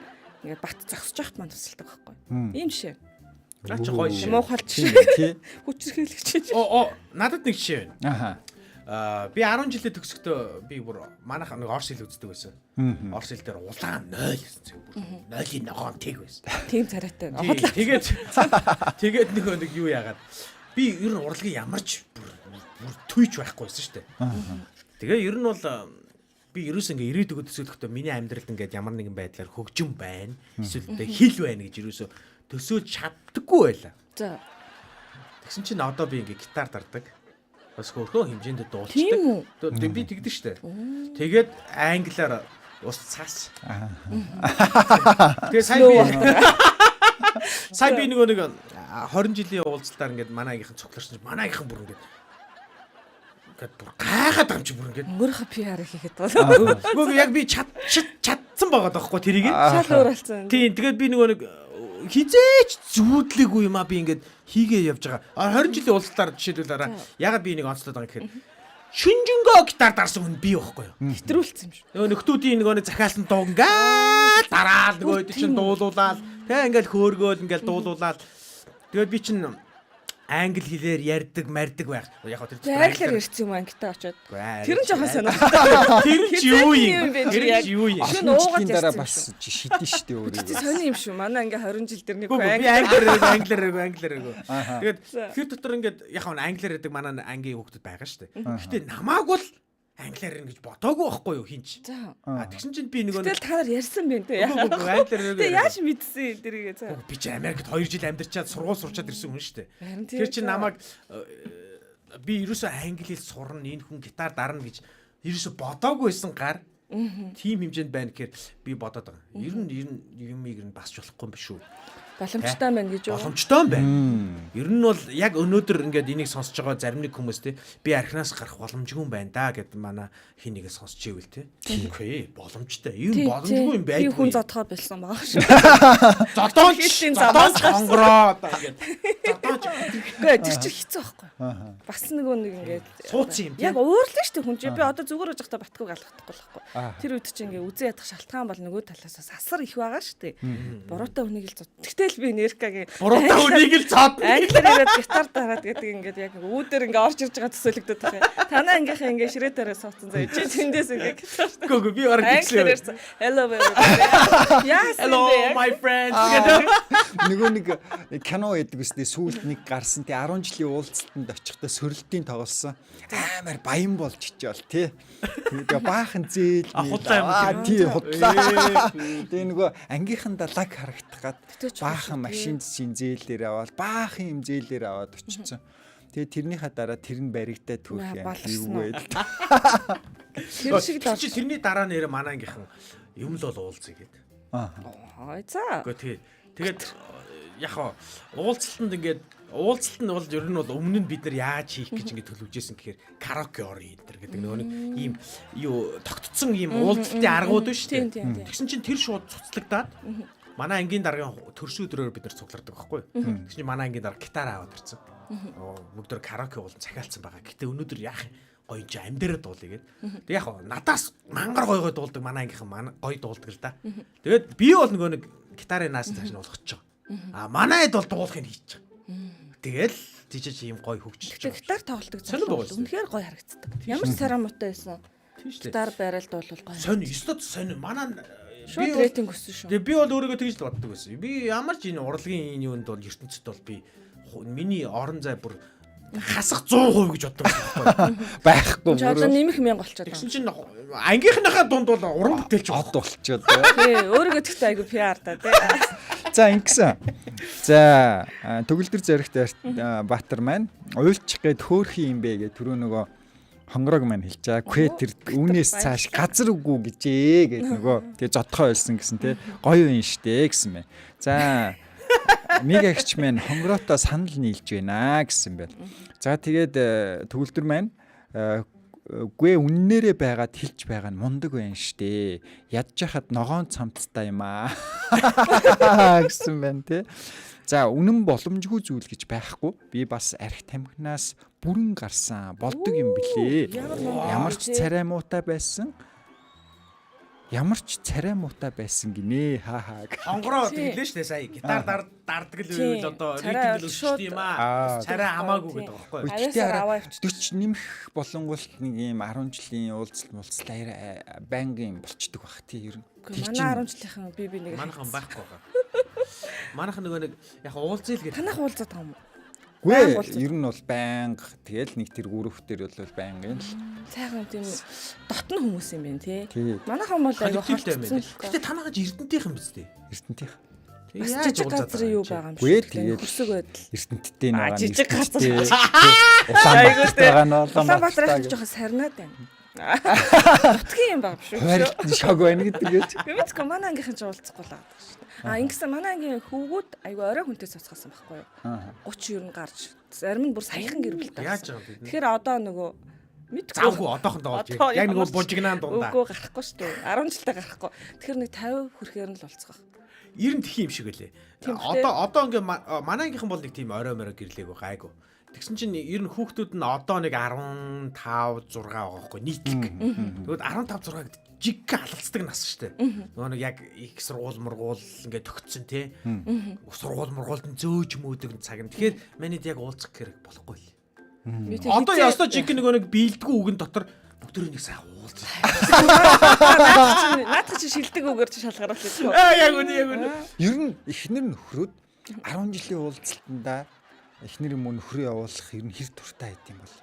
ингээд бат зогсож явахт мань тусалдаг байхгүй. Ийм жишээ. Наа чи гоё жишээ. Муухай жишээ. Тий. Хүчирхийлэгч. Оо, надад нэг жишээ байна. Ааха. Би 10 жилээ төгсөхдөө би бүр манайх нэг орс хэл үздэг байсан. Орс хэл дээр улаан 0 гэсэн цэг бүр 0-ийн ногоон тэг байсан. Тийм царайтай. Тэгээд тэгээд нөгөө нэг юу яагаад би ер нь урлагийн ямар ч бүр түйч байхгүй байсан шүү дээ. Тэгээ ер нь бол би ерөөс ингээ ирээдүгөө төсөөлөхдөө миний амьдралд ингээд ямар нэгэн байдлаар хөгжим байна. Эсвэл тэ хэл байна гэж ерөөсөө төсөөлж чаддаггүй байлаа. За. Тэгсэн чинь одоо би ингээ гитар дардаг. Бас хөөрхөн хэмжээнд дуулцдаг. Тэгээ би тэгдэж штэ. Тэгээд англиар ус цаас. Тэгээ сая би нөгөө нэг 20 жилийн уулзалтаар ингээд манай ангийнхан цугларсан чинь манай ангийнхан бүр ингээд бүр гайхаад байгаа юм чи бүр ингээд өөрийнхөө PR хийхэд бол. Үгүй яг би чадсан байгаа даахгүй тэрийг. Шал өөр болсон. Тийм, тэгээд би нөгөө нэг хизээч зүүдлээгүй юм а би ингээд хийгээ явж байгаа. 20 жилийн уулзалтаар жишээлбэл араа ягаад би нэг онцлоод байгаа гэхээр шинжэнгөө гитар дарсан хүн би байхгүй юу? Хэтрүүлсэн юм шүү. Нөгөө нөхдүүдийн нөгөө нэг захиалсан дуу ингээд дараал нөгөө хэд чинь дуулуулаад тэг ингээд хөөргөөл ингээд дуулуулаад тэгээд би чинь англи хэлээр ярьдаг мардаг байх. Яг хөө тэр англиар ярьсан юм ангитай очоод. Тэр нь жоохон сонирхолтой. Тэр нь ч юу юм? Тэр нь ч юу юм? Шин уугаад дараа бас шидэн штэ өөрийгөө. Сони юм шүү. Манай ингээ 20 жил дээр нэг би англиар яриаг. Тэгээд тэр дотор ингээд яг хөө англиар ярьдаг манай ангийн хүүхдүүд байгаа штэ. Гэтэ намааг бол англиар ярина гэж бодоагүй байхгүй юу хинч. А тэгсэн чинь би нөгөө Тэгэл та нар ярьсан байх те. Англиар яриаг. Тэг яаж мэдсэн тэрийг за. Би чи Америкт 2 жил амьдарчаад сургууль сурчаад ирсэн хүн шүү дээ. Тэр чинь намайг би ерөөсөө англи хэл сурна, энэ хүн гитар дарна гэж ерөөсөө бодоагүй байсан гар тийм хэмжээнд байна гэхээр би бодоод байгаа. Ер нь юмыг нь басч болохгүй юм биш үү? Боломжтой байна гэж юу? Боломжтой юм байна. Ер нь бол яг өнөөдөр ингээд энийг сонсож байгаа зарим нэг хүмүүс те би архинаас гарах боломжгүй юм байна да гэд манай хин нэгэ сонсч ивэл те. Үгүй боломжтой. Ер нь боломжгүй юм байдгүй. Би хүн зодхоо болсон байгаа шүү. Зодооч хонгороо одоо ингээд зодооч. Үгүй тэр чинь хэцүү байхгүй. Бас нөгөө нэг ингээд сууцсан юм те. Яг уурлаа шүү дээ хүн чинь. Би одоо зүгээр ууж байхдаа батгүйг алгахдаггүй л байхгүй. Тэр үед чинь ингээд үзэн ядах шалтгаан бол нөгөө талаас асар их байгаа шүү дээ. Буруутай хүнийг л зод. Тэгтэл би Нэркагийн буруутай хүнийг л зодно. Англиар яриад гитар дараад гэдэг ингээд яг үүдэр ингээд орж ирж байгаа төсөөлөгдөд байгаа юм. Танаа ангийнхаа ингээд ширээ тараа сууцсан заяа. Чи тэндээс ингээд гитар. Үгүй би бараг тэгсэн. Hello baby. Яасан бэ? Hello my friends гэдэг. Нөгөө нэг кино гэдэг үстэй сүүлд нэг гарсан тий 10 жилийн уулзалтанд очихдоо сөрөлтийн тоглосон. Амар баян болж чичээл тий. Тэгээ баахан зээл худлаа юм тий худлаа. Тэгээ нөгөө ангийнхандаа лаг харагдах гад баахан машин зэсийн зээлээр аваад баахан юм зээлээр аваад очсон. Тэгээ тэрнийхээ дараа тэр нь баригдаа түүх юм юу вэ? Тэр шиг л чи тэрний дараа нэрэ манай ангийнхан юм л бол уулзъя гээд. Аа. За. Үгүй тэгээд яг хаа уулзалтанд ингээд уулзалт нь бол ер нь бол өмнө нь бид нар яаж хийх гэж ингээд төлөвлөжсэн гэхээр караоке орё энэ төр гэдэг нөгөө нэг ийм юу тогтцсон ийм уулзалтын аргууд биш үү? Тэгсэн чинь тэр шууд цуцлагдаад манай ангийн даргын төрсөн өдрөөр бид нар цуглардаг байхгүй юу? Тэгсэн чинь манай ангийн дарга гитар аваад ирсэн. Бүгд караоке уулан захиалцсан байгаа. Гэтэ өнөөдөр яах гоё чи амьдэрээ дуулъя гэд. Тэг яг надаас мангар гоё гоё дуулдаг манай ангийнхан гоё дуулдаг л да. Тэгээд би бол нөгөө нэг гитарын наас цааш нь уулгачих. А манай хэд бол дуулахыг хийчих. Тэгэл тийч ийм гоё хөгжиж байгаа. Гитар тоглолтог зүйл үнэхээр гоё харагддаг. Ямар ч царай муутай байсан. Гитар барайл дуулвал гоё. Сонь ёстой сонь манай шууд рейтинг өссөн шүү. Тэгээ би бол өөрийгөө тэгж л боддог байсан. Би ямар ч энэ урлагийн энэ юунд бол ертөнцид бол би миний орон зай бүр хасах 100% гэж боддог байхгүй байхгүй. Чи одоо нэмэх мянга болчиход. Тэгсэн чинь ангийнхныхаа дунд бол уран бүтээлч од болчиход. Тий, өөрийгөө тэгтээ айгу PR та тий. За ингэсэн. За төгөлдөр зоригт Баатар маань уйлчих гээд хөөхий юм бэ гэж түрүү нөгөө хонгорог маань хэлж байгаа. Квэ тэр үүнээс цааш газар үгүй гэжээ гэд нөгөө тэгээ зодхоо ойлсон гэсэн тий. Гоё юм штэ гэсэн мэ. За нэг агч маань хонгороотой санал нийлж байна гэсэн байна. За тэгээд төгөлдөр маань гүй үннээрээ байгаад хэлж байгаа нь мундаг байна штэ. Ядж хахад ногоон цамцтай юм аа гэсэн байна тий. За үнэн боломжгүй зүйл гэж байхгүй. Би бас арх тамхинаас бүрэн гарсан болдог юм билээ. Ямар ч царай муутай байсан. Ямар ч царай муутай байсан гинэ. Ха ха. Хонгороо Тий. тэглээ штэ сая. Гитар дардаг л Тий. байвал одоо Царай ритм л шууд- өсчт юм аа. Царай хамаагүй гэдэг байгаа байхгүй. Авьяасаар Гэхдээ аваа хараа явчихдаг. 40 нэмэх болонгуул нэг юм 10 жилийн уулзалт муулзалт байнгын юм болчдөг бах тий ер нь. Үгүй, Манай 10 жилийнхэн би нэг Манайхан байхгүй байгаа. Манайхан нөгөө нэг яг уулзъя л гэдэг. Танах уулзаад байгаа юм уу? Гүй Байнга уулзаад. ер нь бол байнга тэгэл нэг тэр гүрөвтөр бол байнгын л Сайхан тийм дотн хүмүүс юм байна тий. Тий. Манайхан бол айгүй Коллективтэй юм холцсон байна. л Гэтэ танаач Эрдэнтийнх юм биз дээ. Эрдэнтийнх. Бас Яаж жижиг уулзаад газрын байгаа юу юм чи? байгаа юм Үгүй шиг. тэгэл Хөрсөг байдал. Эрдэнттэй Аа, нэг жижиг газар. Улаанбаатар байгаа нь Улаанбаатар Улаанбаатар жоохон сарнаад байна. Нутгийн юм байгаа юм шиг. Хайрлт шог байна гэдэг гэж. Мэдгүй манай ангийнхан ч уулзахгүй л байгаа шүү дээ. Аа ингэсэн манай ангийн хөвгүүд айгүй орой хүнтэй цуцгаасан байхгүй юу? 30 ер нь гарч зарим нь бүр саяхан гэр бүлтэй. Яаж байгаа юм бэ? Тэгэхээр одоо нөгөө мэдгүй. Завгүй одоохондоо болж Одоо яг нөгөө ямар ч- бужигнаан дундаа. Үгүй гарахгүй шүү дээ. 10 жилдээ гарахгүй. Тэгэхээр нэг 50 хүрэхээр нь л уулзах. Ер нь тхих юм шиг үлээ. Тийм үү? Одоо ингээ манай ангийнхан бол нэг тийм орой морой гэрлээгүй гайгүй. Тэгсэн чинь ер нь хүүхдүүд нь одоо нэг 15 6 байгаа байхгүй нийтлэг. Тэгвэл 15 6 гэдэг жиг алалцдаг нас шүү дээ. Нөгөө нэг яг их сургуул мургуул ингээ төгтсөн тий. Сургуул мургуулд нь зөөж мөөдөг цаг нь. Тэгэхээр манайд яг уулзах хэрэг болохгүй л. Би тэр Одоо хизээ- ёстой жиг нөгөө нэг биелдэггүй үгэн дотор бүгдөө нэг сайхан уулзах. Наадах чи шилдэг үгээр чи шалгаруулах гэсэн. Аа яг үнэ яг үнэ. Ер нь эхнэр нөхрүүд 10 жилийн уулзалтандаа эхнэр юм уу нөхрөө явуулах ер нь хэр дуртай байд юм бол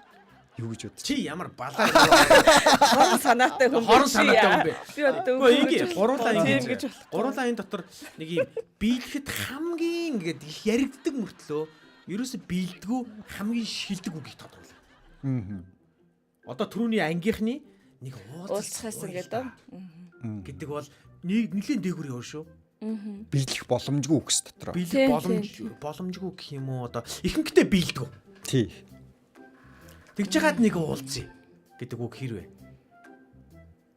юу гэж бодож Чи ямар балаа Хорон санаатай хүн. Хорон биш санаатай яа. хүн бэ. Би одоо Үгүй ингээ гуруулаа Тийм ингэ гэж болох. Гуруулаа энэ дотор нэг юм биелэхэд хамгийн ингээд их яригддаг мөртлөө ерөөсө биелдэггүй хамгийн шилдэг үгийг тодруулаа. Аа. Одоо түрүүний ангийнхны нэг Уулзахаас ингээд оо. гэдэг бол нэг нэлийн дээгүр явна шүү. Биелэх боломжгүй үгс дотроо. Биелэх Тийм, боломж боломжгүй гэх юм уу одоо ихэнхдээ биелдэг. Тий. Тэгж жагаад нэг уулзъя гэдэг үг хэрвээ.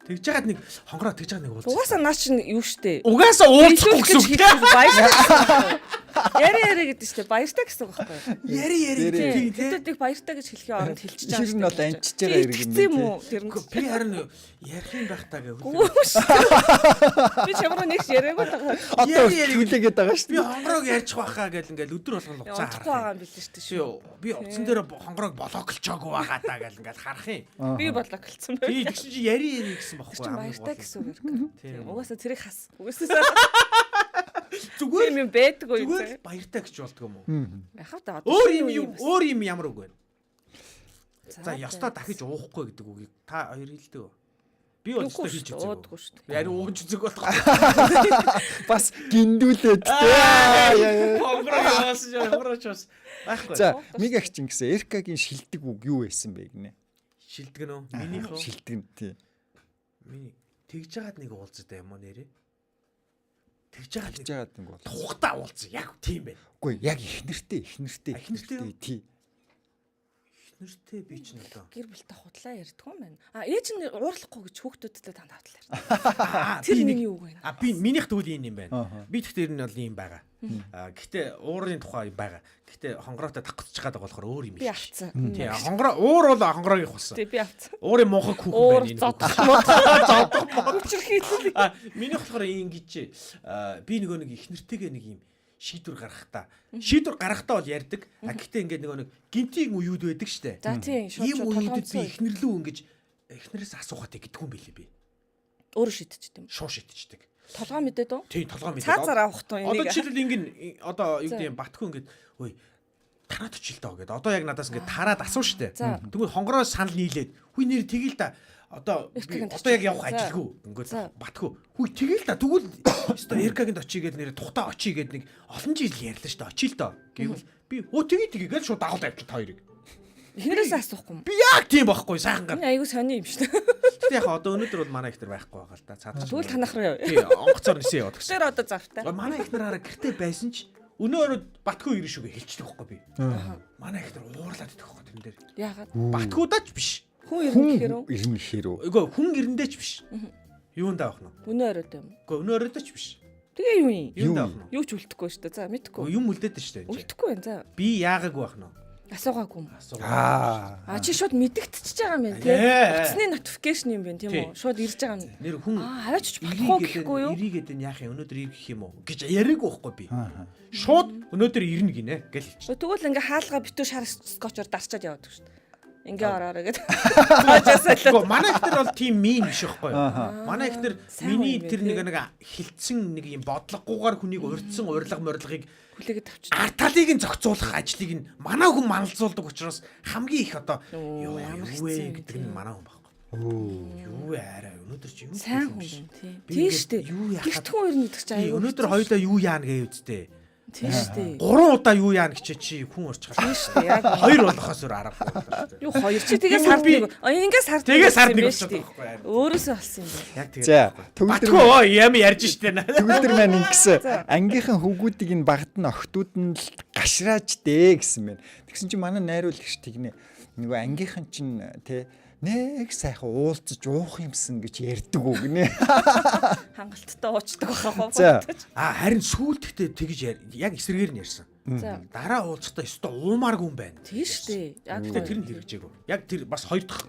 Тэгж жагаад нэг хонгороо тэгж жагаад нэг уулзъя. Угаасаа наа чинь юу штэ. Угаасаа уулзахгүй гэсэн үг. Баяртай гэсэн үг байхгүй юу? Яри яри гэдэг штэ баяртай гэсэн үг байхгүй юу? Яри яри Яри. тийм тий. Тэдэд их баяртай гэж хэлхийн оронд хэлчихэж байгаа Тэр нь бол анчиж байгаа хэрэг юм юм байна, уу? Тэр нь. Үгүй, Би харин ярих юм байх таа гэх Үгүй шүү. Би ч ямар нэг яриагүй л байгаа. Одоо Яри, яри. хүлээгээд байгаа шүү Би дээ. хонгороог ярьчих байхаа гэл ингээл өдөр болгон луцаа Удахгүй харах. байгаа юм билээ штэ Чи шүү. би утсан дээр хонгороог блоклчоогүй байгаа даа гэл ингээл харах юм. Би блоклцсон байна. Тий тэгсэн чи яри яри гэсэн Тэр бохгүй чинь баяртай гэсэн үг хэрэг. Тийм. Угаасаа тэрийг хас. Угаасаа Зүгээр тийм юм байдаггүй юм. зүгээр л баяртай гэж болдго юм уу? Яхав та одоо Өөр шинэ юм үе юу бас. өөр юм ямар үг вэ? За ёстой за. дахиж уухгүй гэдэг үгийг та хоёр хэлдэг үү? Би бол Үгүй ёстой хэлж шүү дээ, үзээгүй. уудаггүй шүү дээ. Яри ууж үзег болох. Бас гиндүүлээд тий. Хонгороо яваасан чи хонгороо ч бас байхгүй. За, Мигагч ингэсэн Эркагийн шилдэг үг юу байсан бэ гинэ? Шилдэг нөө минийх үү? Шилдэг нь тий. Миний тэгж жагаад нэг уулздаг юм уу нэрээ? Тэгж жагаад Тэгж нэг жагаад нэг бол. тухтаа уулзсан. Яг тийм байна. Үгүй яг эхнэртэй, эхнэртэй, Эхнэртэй юу? тий. Эхнэртэй би ч нөтөө. Гэр бүлтэй худлаа ярьдгүй юм байна. А ээж нь уурлахгүй гэж хүүхдүүдтэй дандаа худлаа ярьдаг. Аа, Тэр би нэг- миний үг байна. А би минийх тэгвэл ийм юм байна. Ааха. Би тэгтээ ер нь бол ийм байгаа. А гэхдээ уурын тухай юм байгаа. Гэхдээ хонгороотой тагцчих гээд байгаа болохоор өөр юм Би их. авцсан. Тий, хонгороо уур бол хонгороогийнх болсон. Тий би авцсан. Уурын мунхаг хүүхэн Уур байна энэ. зодох хүүхэн. мод. Хүчрхийлэл. А минийх болохоор ингэж би нөгөө нэг их нэртэйгээ нэг юм шийдвэр гаргахтаа. Шийдвэр гаргахтаа бол ярьдаг. А гэхдээ ингээд нөгөө нэг гинтийн үеуд байдаг штэ. За тийм шууд Ийм шууд үеүүдэд би толгомцсон. ихнэрлүү ингэж эхнэрээс асуухатай гэдэггүй юм билээ би. Өөрөө шийдчихдэг юм. Шууд шийдчихдэг. Толгой мэдээд үү? Тийм толгой мэдээд. Цаа цараа авах тун Одоо энийг. жишээлбэл ингэн одоо юу За. гэдэг юм Батгүй ингээд ой тараад очил доо гэд. Одоо яг надаас ингээд тараад асуу штэ. За. Тэгвэл хонгороо санал нийлээд хүй нэр тэгэл та одоо би Эркагийн одоо яг явах За. ажилгүй ингээд За. Батгүй хүй тэгэл та тэгвэл өстой Эркагийн очие гэд нэр тухтаа очие гэд нэг олон жил ярьлаа штэ очил доо гэвэл би өө тэгээ тэгээ гэж шууд дагуул авчих та хоёрыг. Эхнэрээс асуухгүй юм. Би яг тийм байхгүй сайхан гар. Энэ айгүй сони юм шүү дээ. Гэтэ яг одоо өнөөдөр бол манай ихтер байхгүй байгаа л да. Цаадах. Тэгвэл танах руу яв. Тий онгоцоор нисээ яваад гэсэн. Тэр одоо завтай. Манай ихнэр хараа гэртээ байсан ч өнөө өрөө Батгүй ирнэ шүгэ хэлчихдэг байхгүй би. Манай ихнэр уурлаад идэх байхгүй тэрэн дээр. Яагаад? Батгуудаач биш. Хүн ирнэ Хүн гэхээр үү? ирнэ гэхээр үү? Үгүй хүн ирэндээ ч биш. Юунд авах нь? Өнөө оройд юм. Үгүй өнөө өрөөдөө ч биш. Тэгээ юу юм? Юунд Юу авах нь? Юу ч үлдэхгүй шүү дээ. За мэдхгүй. Үгүй юм үлдээд шүү дээ. Үлдэхгүй байна. За. Би яагаагүй байх нь? Асуугаагүй юм. Аа. А чи шууд мэдэгдчихэж байгаа юм байна тий. Утасны notification юм байна тийм үү? Шууд ирж байгаа юм. Нэр хүн Аа аваач болох уу гэхгүй юу? Эрийгээд энэ яах юм өнөөдөр ирэх юм уу гэж яриаггүй байхгүй би. Шууд өнөөдөр ирнэ гинэ гэж хэлчихсэн. Тэгвэл ингээ хаалга битүү шар скотчоор дарчаад яваад шүү дээ. Ингээ ороорой гэдэг. Цоожоосоо л. Гэхдээ манай ихнэр бол тийм мин биш байхгүй юу? Манай ихнэр миний тэр нэг хилцэн нэг юм бодлогогүйгээр хүнийг урьдсан урилга морилгыг хүлээгээд авчих. Ард талыг нь зохицуулах ажлыг нь манай хүн маналзуулдаг учраас хамгийн их одоо юу вэ гэдэг нь манай хүн байхгүй. Юу вэ арай өнөөдөр чи юу сайн хүн юм тий. Тийм шүү дээ. Гэрт хүн ирнэ гэдэг чинь аюу. Өнөөдөр хоёлаа юу яана гээ үсттэй. Тийм шүү дээ. 3 удаа юу яана гэчээ чи хүн урчхаар. Тийм шүү дээ. Яг хоёр болохоос өөр аргагүй боллоо шүү дээ. Юу хоёр чи тэгээ сард нэг. Ингээ сард тэгээ сард нэг болчиход байгаа байхгүй. Өөрөөсөө болсон юм байна. Яг тэгээ. За төгөлдөр юм ярьж штэ. Төгөлдөр маань ингэсэн ангийнхан хүүгүүдийг нь багт нь охтууд нь л гашрааж дээ гэсэн байна. Тэгсэн чинь манай найруулагч тэгнэ. Нөгөө ангийнхан чинь тэ нэг сайхан уулзаж уух юмсан гэж ярьдаг үг нэ. Хангалттай уучдаг байхаа. А харин сүүлд гэхдээ тэгж яг эсрэгээр нь ярьсан. Дараа уулзахдаа өстой уумааргүй юм байна. Тийм шүү дээ. Яг гэхдээ тэр нь хэрэгжээгүү. Яг тэр бас хоёр дахь.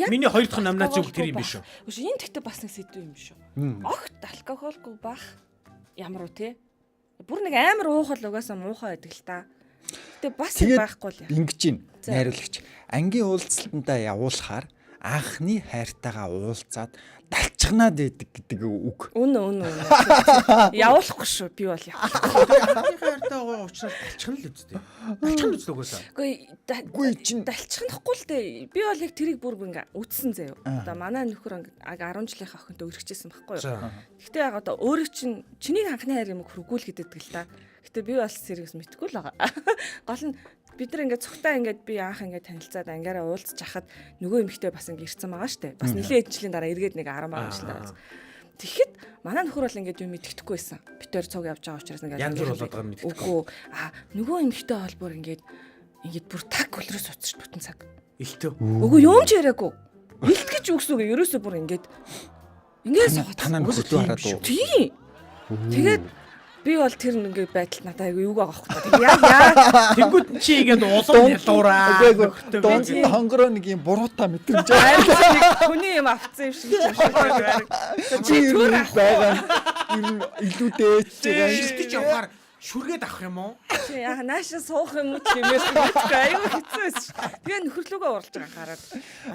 Миний хоёр дахь номинаци үг тэр юм биш үү? Үгүй энэ гэхдээ бас нэг сэдв юм шүү. Огт алкоголгүй бах ямар уу те? Бүр нэг амар уухал угаасаа муухай байдаг л та. Гэтэ бас байхгүй л яа. Ингэж юм найруулагч. Ангийн уулзалтандаа явуулахаар анхны хайртайгаа уулзаад далчгнаад байдаг гэдэг үг. Үнэ үнэ үнэ. Явуулахгүй шүү. Би бол явуулахгүй. Анхны хайртайгаа уулзаад далчгана л үсттэй. Далчгана үсттэй угаасаа. Үгүй чин далчганахгүй л дээ. Би бол яг тэрийг бүр ингээ үтсэн заяа. Одоо манай нөхөр ингээ 10 жилийнхаа охинтой өргөжсэн байхгүй юу. Гэтэ яг одоо өөрөө чин чиний анхны хайр юм хөргүүл гэдэг л та. Гэтэ би бас сэргээс мэдгүй л байгаа. Гол нь бид нар ингээд цухтаа ингээд би анх ингээд танилцаад ангиараа уулзч хахад нөгөө эмэгтэй бас ингээд ирсэн байгаа штэ. Бас нэлээд жилийн дараа эргээд нэг 10 10 жил дараа. Тэгэхэд манай нөхөр бол ингээд юм мэддэхгүй байсан. Бид хоёр цуг явж байгаа учраас ингээд янз бүр болоод байгаа мэддэхгүй. Үгүй. А нөгөө эмэгтэй бол бүр ингээд ингээд бүр таг хөлрөөс уцаж бүтэн цаг. Илтөө. Үгүй юм ч яриаггүй. Илт гэж юу гэсэн үг ерөөсөө бүр ингээд ингээд суугаад танаа нөхөртөө хараад уу. Тийм. Тэгээд би бол тэр ингээд байдал надад айгүй юу байгаа байхгүй. Тэгээд яг яа Тэнгүүд чи ингээд улам ялуураа. Үгүй дунд нь хонгороо нэг юм буруутай мэдрэмж байгаа. Хүний юм авцсан юм шиг юм шиг байна. Чи ер нь байгаа нь ер нь илүү дээдж байгаа юм. Шилтэж явахаар шүргээд авах юм уу? Чи яа нааша суух юм уу чимээс мэдгүй айгүй хэцүү байсан шүү. Тэгээ нөхөрлөгөө уралж байгаа хараад.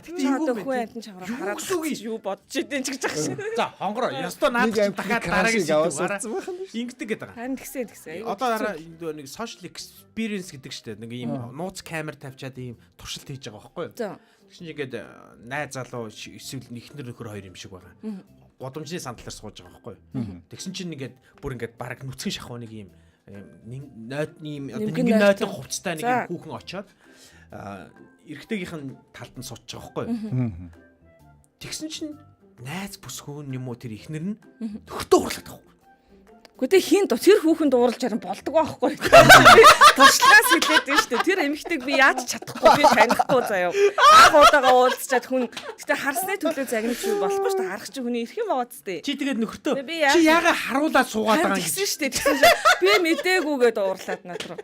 Тэгтээ одоо хүн амтэн чамраа хараад юу бодож идэв ч гэж ах шиг. За хонгороо ёстой наад чи дахиад дараагийн сэдв ингэдэг гэдэг байгаа. Харин тэгсэн тэгсэн. Одоо дараа нэг social experience гэдэг штэ нэг ийм нууц камер тавьчаад ийм туршилт хийж байгаа байхгүй юу? Тэгсэн чинь ингээд найз залуу эсвэл эхнэр нөхөр хоёр юм шиг байгаа. Гудамжны сандал дээр сууж байгаа байхгүй юу? Тэгсэн чинь ингээд бүр ингээд бараг нүцгэн шахуу нэг ийм нойт ийм одоо нэг нойтон хувцастай нэг юм хүүхэн очоод эрэгтэйгийнх нь талд нь сууж байгаа байхгүй юу? Тэгсэн чинь найз бүсгүүн юм уу тэр эхнэр нь нөхөртөө уурлаад байгаа. Гэхдээ хин тэр хүүхэн дууралж харин болдог байхгүй. Туршлагаас хэлээд байна шүү дээ. Тэр эмэгтэйг би яаж чадахгүй би танихгүй заяа. Анх удаага уулзчаад хүн гэтээ харсны төлөө загнаж юу болохгүй шүү дээ. Харах чи хүний эрх юм байгаа зү. Чи тэгээд нөхөртөө чи яага харуулаад суугаад байгаа юм гэсэн шүү дээ. Тэгсэн чинь би мдээгүйгээд уурлаад над руу.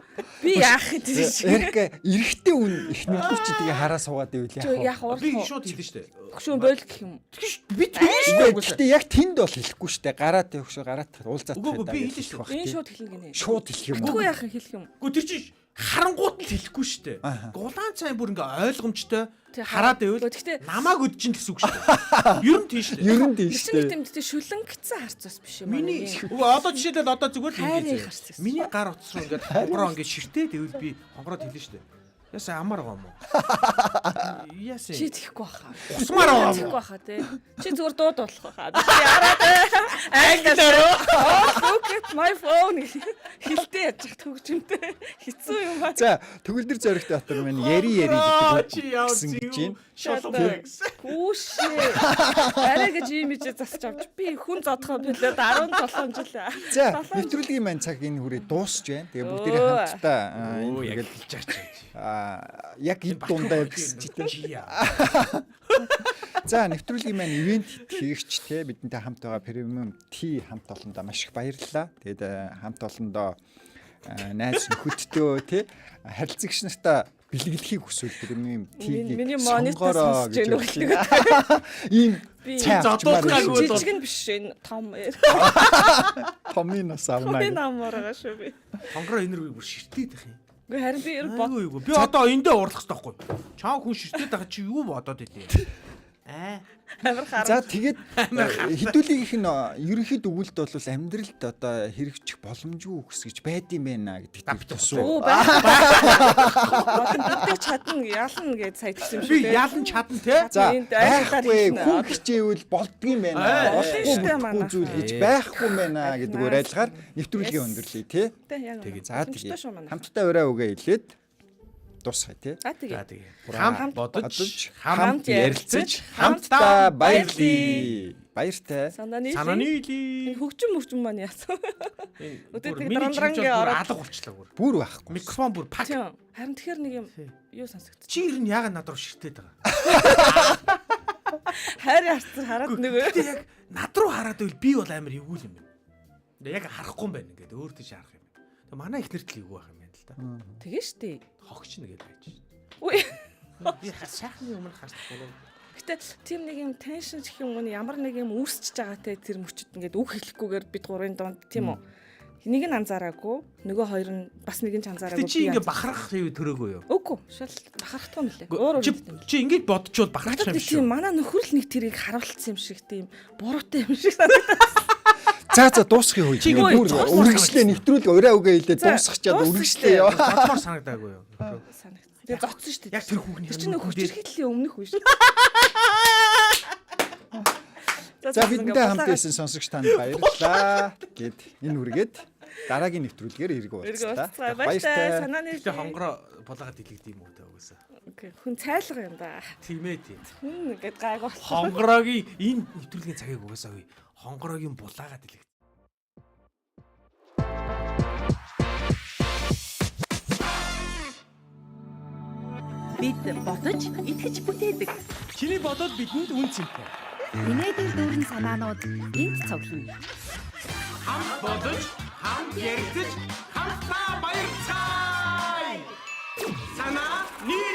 Би яах юм тийм шүү. Эрэгтэй үн эхнэр чи тэгээ хараа суугаад ивэл яах вэ? Би шууд хэлнэ шүү дээ. Хөшүүн бойл гэх юм. Би тэгнэ шүү дээ. Гэтэ яг тэнд бол хэлэхгүй шүү дээ. Гараад явах шүү. Гараад уулзаад би хэлнэ шүү. Энэ шууд хэлнэ гинэ. Шууд хэлэх юм уу? Үгүй яах юм хэлэх юм. Үгүй тэр чинь харангуут нь хэлэхгүй шүү дээ. Гулаан цайн бүр ингээ ойлгомжтой хараад байвал намааг өдчин гэсэн үг шүү дээ. Ер нь тийм шүү дээ. Ер нь тийм шүү дээ. Тэр чинь шүлэнгцэн харц бас биш юм аа. Миний үгүй одоо жишээлбэл одоо зүгээр л ингээ. Миний гар утас руу ингээ хонгороо ингээ ширтээд ивэл би хонгороод хэлнэ шүү дээ. Ясаа амар байгаа юм уу? Ясаа. Чи тэхгүй баха. Усмаар байгаа юм. Тэхгүй баха тий. Чи зүгээр дууд болох баха. Би яраад англиар. Look at my phone хэлтэй яаж төгжмөнтэй. Хэцүү юм ба. За, төгөлдөр зоригт дотор маань яри яри гэдэг гэсэн гэж байна. Шолон гэсэн. Хүүшээ. Арай гэж ийм ижээ засч авч би хүн зодхоо билээ 17 жил. За, нэвтрүүлгийн маань цаг энэ хүрээ дуусч байна. Тэгээ бүгдээрээ хамтдаа энэ хүргээл хэлж чаач. Яг эд дундаа гэсэн чи тийм. За, нэвтрүүлгийн маань ивент хийгч те бидэнтэй хамт байгаа Premium Tea хамт олондоо маш их баярлалаа. Тэгээд хамт олондоо найз нөхөдтөө те харилцагч нартаа бэлгэлэхийг хүсвэл тэр юм тийг Миний монитор сонсож байна уу? Ийм цай зодуулгаагүй жижиг нь биш энэ том. Томын нас авна. Томын намаар байгаа шүү би. Хонгороо энэ рүү бүр ширтээд байх юм. Үгүй харин би ер бод. Би одоо эндээ уурлах хэрэгтэй байхгүй. Чам хүн ширтээд байгаа чи юу бодоод идэв? Аа. Амар хараа. За тэгээд хэдүүлгийнх нь ерөнхийд өгүүлэлт бол амьдралд одоо хэрэгжих боломжгүй үгс гэж байд юм байна гэдэг төсөв. Оо байх. Болон чадна ялна гэж сая тэгсэн юм шиг. Би ялан чадна те. За байхгүй хүн хичээвэл болдгийм байна. Болохгүй зүйл гэж байхгүй юм байна гэдэг уриалгаар нэвтрүүлгийн өндөрлөе те. Тэгээд за тэгээд хамтдаа ураа үгээ хэлээд дуусгая тий. За тэгээ. Хамт бодож, хамт ярилцаж, хамтдаа баярлая. Баяртай. Санааны нийлээ. Хөгжин мөгжин маань яасан. Өдөр Миний дранрангээ ороод ороод алга болчлаа бүр. Бүр байхгүй. Микрофон бүр пак. Тийм. Харин тэгэхээр нэг юм юу сонсогдчих. Чи ер нь яагаад над руу ширтээд байгаа? Хайр харцар хараад нөгөө. Гэтэ яг над руу хараад байвал би бол амар эвгүй юм байна. Яг харахгүй юм байна ингээд өөр тийш харах юм. Тэг манай ихнэрт л эвгүй байх юм байна л да. Тэгээ штэ. Хогч нэгээд байж. Үгүй. Би сайхны өмнө харах болов. Гэтэ тийм нэг юм теншн гэх юм уу ямар нэг юм үүсчихэж байгаа те тэр мөчөд ингээд үг хэлэхгүйгээр бид гурвын дунд тийм үү. Нэг нь анзаараагүй, нөгөө хоёр нь бас нэг нь ч анзаараагүй. Гэтэ чи ингээд бахархах юм төрөөгүй юу? Үгүй, шал бахархдаггүй юм лээ. Өөр өөр юм. Чи ингээд бодчвол бахархах юм шүү. Тийм манай нөхөр л нэг тэрийг харуулсан юм шиг тийм буруутай юм шиг санагдав. За за дуусгах үе. Бүр үргэлжлээ нэвтрүүлэг ураа үгээ хэлээ дуусгах чад үргэлжлээ ёо. Зодмоор санагдаагүй юу? Санагдсан. Тэгээ зодсон шүү дээ. Яг тэр хүүхний тэр чинь хүчирхийллийн өмнөх үе шүү. За бидэнтэй хамт байсан сонсогч танд баярлалаа. Гэт энэ үргээд дараагийн нэвтрүүлгээр эргүү уулзлаа. Баяртай. Санааны Гэтэ хонгороо булаагаад дэлгэгд юм уу те угаасаа. Окей. Хүн цайлга юм да. Тийм ээ тийм. Хүн ингээд гайгүй. Хонгороогийн энэ нэвтрүүлгийн цагийг угаасаа үе. Хонгороогийн булаагаад дэлгэгд. Бид бодож, итгэж бүтээдэг. Чиний бодол бидэнд үн цэнтэй. Инээдийн дүүрэн санаанууд энд цуглана. Хамт бодож, хамт ярилцаж, хамтдаа баярцгаая. Санаа нийлээ.